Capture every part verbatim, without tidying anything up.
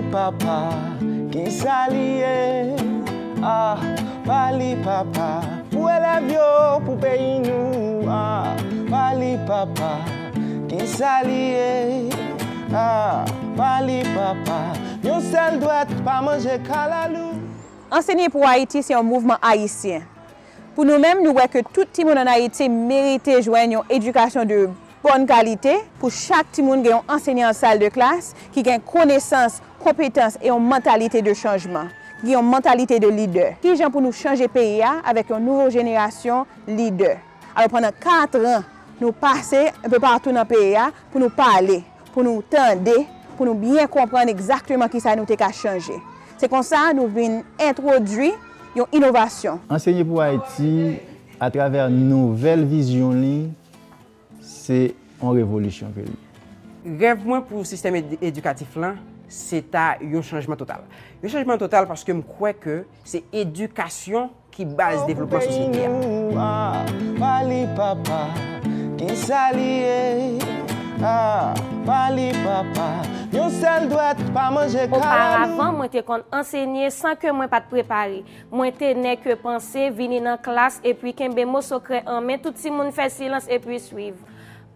Papa, kisa li ye? Ah, pa li papa. Pou elèv yo, pou peyi nou. Ah, pa li papa, kisa li ye? Ah, pa li papa. Yon sèl dwèt pa manje kalalou. Ansenye pou Ayiti se yon mouvman ayisyen. Pou nou menm, nou wè ke tout timoun ann Ayiti merite jwenn yon edikasyon de bòn kalite. Pou chak timoun gen yon ansenyan an sal de klas ki gen konesans, konpetans e yon mantalite de chanjman, ki gen yon mantalite de lidè. Kijan pou nou chanje peyi a avèk yon nouvo jenerasyon lidè? Alò, pandan kat an, nou pase enpe patou nan peyi a pou nou pale, pou nou tande, pou nou byen konprann egzakteman kisa nou te ka chanje. Se konsa nou vin entwodui yon inovasyon. Ansenye pou Ayiti, atravè nouvèl vizyon li, se yon revolisyon ke li ye. Rèv mwen pou sistèm ed- edikatif lan, se ta yon chanjman total. Yon chanjman total paske m kwè ke se edikasyon ki baz devlopman sosyete a. Ah, pa li papa, kisa li ye? Ah, pa li papa, yon sèl dwèt pa manje kalalou. Oparavan, mwen te konn ansenye san ke mwen pa t prepare. Mwen te nèke panse, vini nan klas, epi kenbe moso krè an men, tout timoun fè silans epi swiv.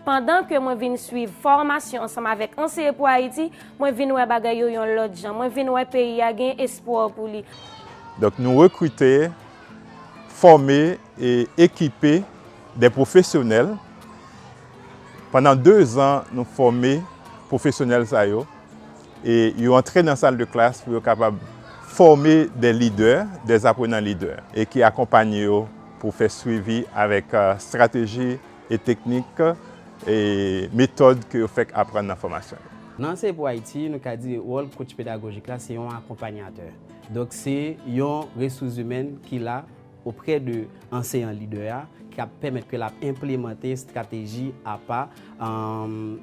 Pandan ke mwen vin swiv fòmasyon ansanm avèk Anseye pou Ayiti, mwen vin wè bagay yo yon lòt jan. Mwen vin wè peyi a gen espwa pou li. Donk, nou rekrite, fòme e ekipe de pwofesyonèl. Pandan dezan, nou fòme pwofesyonèl sa yo e yo antre nan sal de klas pou yo kapab fòme de lidè, de aprenan lidè e ki akonpanye yo pou fè swivi avèk strateji e teknik e metòd ke yo fèk aprann nan fòmasyon yo. Nan Anseye pou Ayiti, nou ka di wòl coach pedagojik la se yon akonpanyatè. Donk se yon resous imèn ki la oprè de anseyan lidè a ki ap pèmèt ke l ap enplimante estrateji apa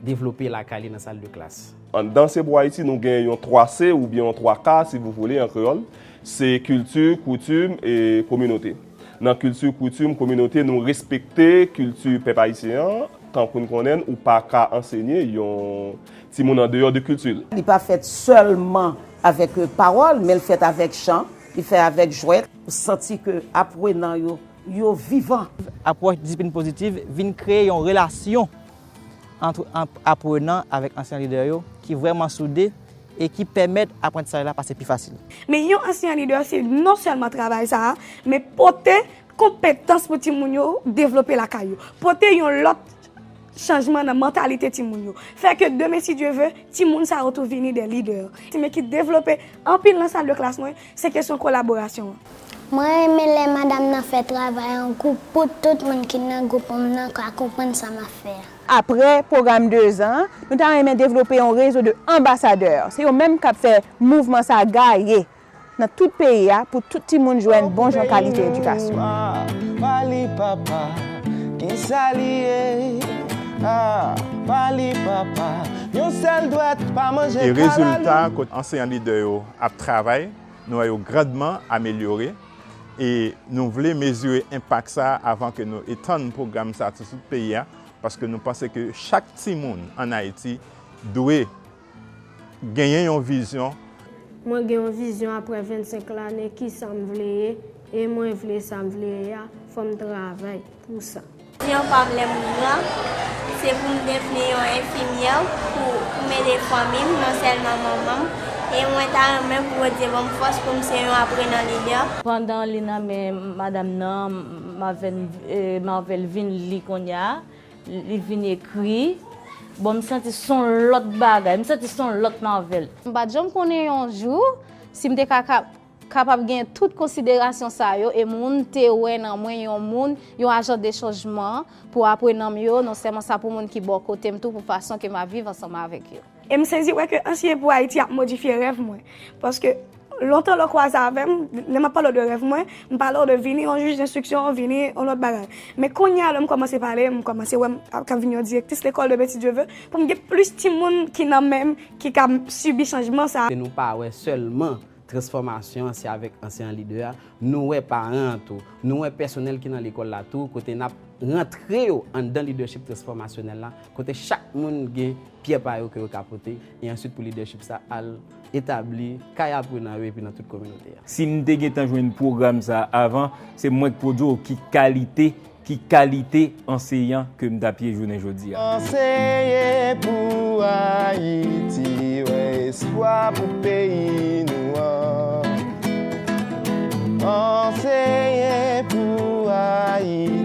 devlope lakay li nan sal de klas. Anndan Anseye pou Ayiti, nou gen yon twa C oubyen yon twa K, si vous voulez, an kreyòl. Se kilti, koutim e kominote. Nan kilti, koutim, kominote, nou respekte kilti pèp ayisyen an. Tankou n konnen l, ou pa ka ansenye yon timoun andeyò de kilti l. Li pa fèt sèlman avèk pawòl, men l fèt avèk chan, li fèt avèk jwèt. Ou santi ke aprenan yo, yo vivan. Apwòch disiplin pozitiv vin kreye yon relasyon ant aprenan avèk ansyen lidè yo ki vrèman soude e ki pèmèt aprantisaj la pase pi fasil. Men yon ansyen lidè se non sèlman travay sa a, men pote konpetans pou timoun yo devlope lakay yo. Pote yon lòt chanjman nan mantalite timoun yo. Fè ke demen, si Dye ve, timoun sa yo tou vini de lidè. Timoun ki devlope anpil nan sal de klas mwen, se kesyon kolaborasyon an. Mwen renmen lè madanm nan fè travay an gwoup pou tout moun ki nan gwoup mwen nan ka konprann sa m ap fè a. Apre pwogram dezan an, nou ta renmen devlope yon rezo de anbasadè. Se yo menm k ap fè mouvman sa gaye nan tout peyi a pou tout timoun jwenn bon jan kalite edikasyon. Ah, pa li papa, kisa li ye? Ah, pa li papa, yon sèl dwèt pa manje kalalou. E rezilta kot anseyan lidè yo ap travay, nou wè yo grandman amelyore e nou vle mezire enpak sa a avan ke nou etann pwogram sa a sou tout peyi a, paske nou panse ke chak timoun ann Ayiti dwe genyen yon vizyon. Mwen gen yon vizyon apre vennsenk lane kisa m vle ye e mwen vle sa m vle ye a, fò m travay pou sa. Vizyon pa m lè m gran, se pou m devni yon enfimyè pou, pou m ede fanmi m, non sèlman manman m, e mwen ta renmen pou Bondye ban m fòs pou m se yon aprenan lidè. Pandan li nan men madanm nan, Marvel, Marvel vin li kounye a, li vin ekri. Bon, m santi s on lòt bagay, m santi s on lòt Marvel. M pa t janm konnen yon jou si m te ka, ka kapab gen tout konsiderasyon sa yo e moun te wè nan mwen yon moun, yon ajan de chanjman pou aprenan m yo, non sèlman sa pou moun ki bò kote m tou, pou fason ke m ap viv ansanm avèk yo. E m sezi wè ke Anseye pou Ayiti ap modifye rèv mwen. Paske lontan lè w kwaze avè m, lè m ap pale w de rèv mwen, m pale w de vini yon jij denstriksyon, vini yon lòt bagay. Men kounye a lè m kòmanse pale, m kòmanse wè m ap, k ap vin yon direktris lekòl demen si Dye ve, pou m gen plis timoun ki nan men m ki ka sibi chanjman sa a. Nou pa wè sèlman transfòmasyon an se avèk anseyan lidè a, nou wè paran an tou, nou wè pèsonèl ki nan lekòl la tou, kote n ap rantre yo anndan lidèchip transfòmasyonèl la, kote chak moun gen pyè pa yo ke yo ka pote, e answit pou lidèchip sa al etabli kay aprenan yo epi nan tout kominote a. Si m te gentan jwenn pwogram sa a avan, se mwen k pwodui w ki kalite, ki kalite anseyan ke m t ap ye jounen jodi a. Anseye pou Ayiti, yon espwa pou peyi nou an. Anseye pou Ayiti.